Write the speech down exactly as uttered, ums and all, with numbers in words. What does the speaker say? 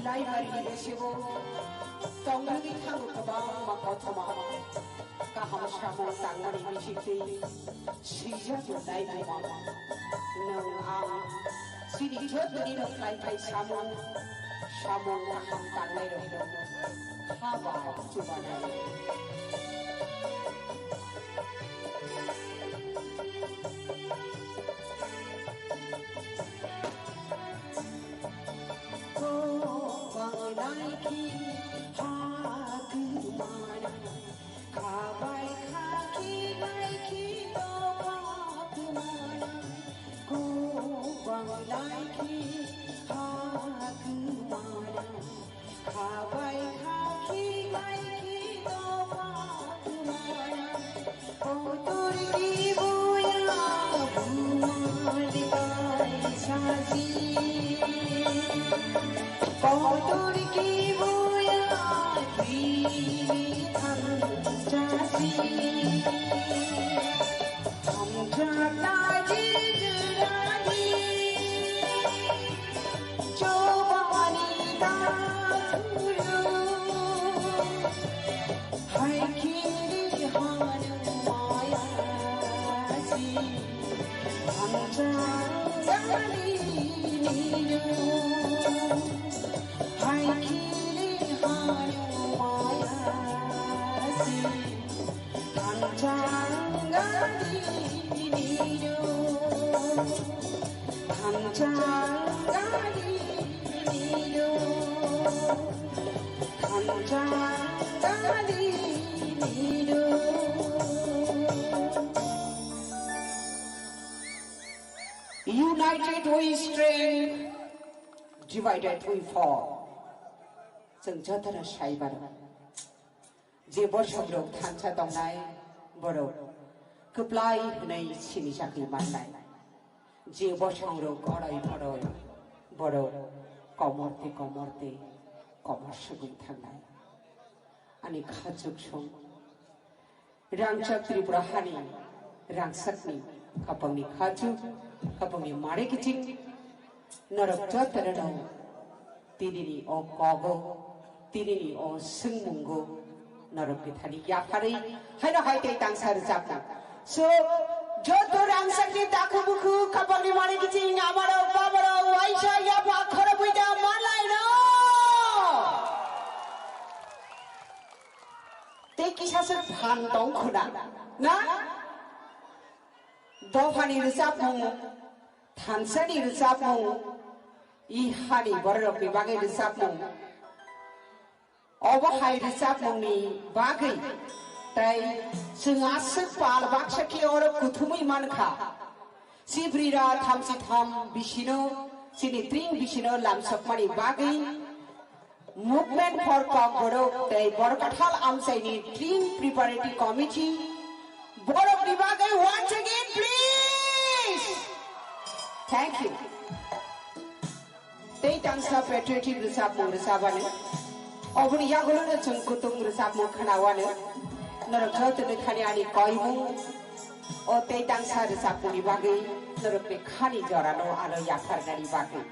Laibarini bisingo tongmani thango kwbangma kothoma kaham samung tangmani bisingtwi swijak lai buma. Nwng ang chini jotoni rok khlai khai samung, samung kaham tangnai rok haba chubanai. United we strength, divided we fall. Chwng jotono sai mano. Je bosongrok thansa tongnai borok kwplai hwnwi sinijakwi mannai. Je bosongrok oroi poroi borok komor tei komor tei komor swgwi thangnai. Ani khachuksong rangchak Tripura hani rangchakni khapangni khachuk, khapangni mare kiching, norok jotono tinini o kogo, tinini o swngmungo norok bithani yapharwi haino hai tei tangsa rwchapnang. So, joto rangchakni takhu bukhu khapangni mare kiching amarok bamarok waisa yapha khorobwi da manlaino. Tei kisa se phan tong khuna, na? Dophani rwchapmung, thansani rwchapmung, i hani bororokni bagwi rwchapmung. Obo hai rwchapmungni bagwi tei chwng aswk pal baksa khe oro kuthumwi mankha. Chibrira thamchi tham bisino, chini tring bisino lamsokmani bagwi Movement for Kokborok tei Borkathal Amchaini Team Preparatory Committee borokni bagwi once again, please. Thank you. Tei tangsa patriotic rwchapmung rwchapani. Oboni yagulono chwng kutung rwchapmung khwnawani. Norok jotono thani ani koimung. O tei tangsa rwchapmungni bagwi norokni khani jorano ano yapharnani bagwi.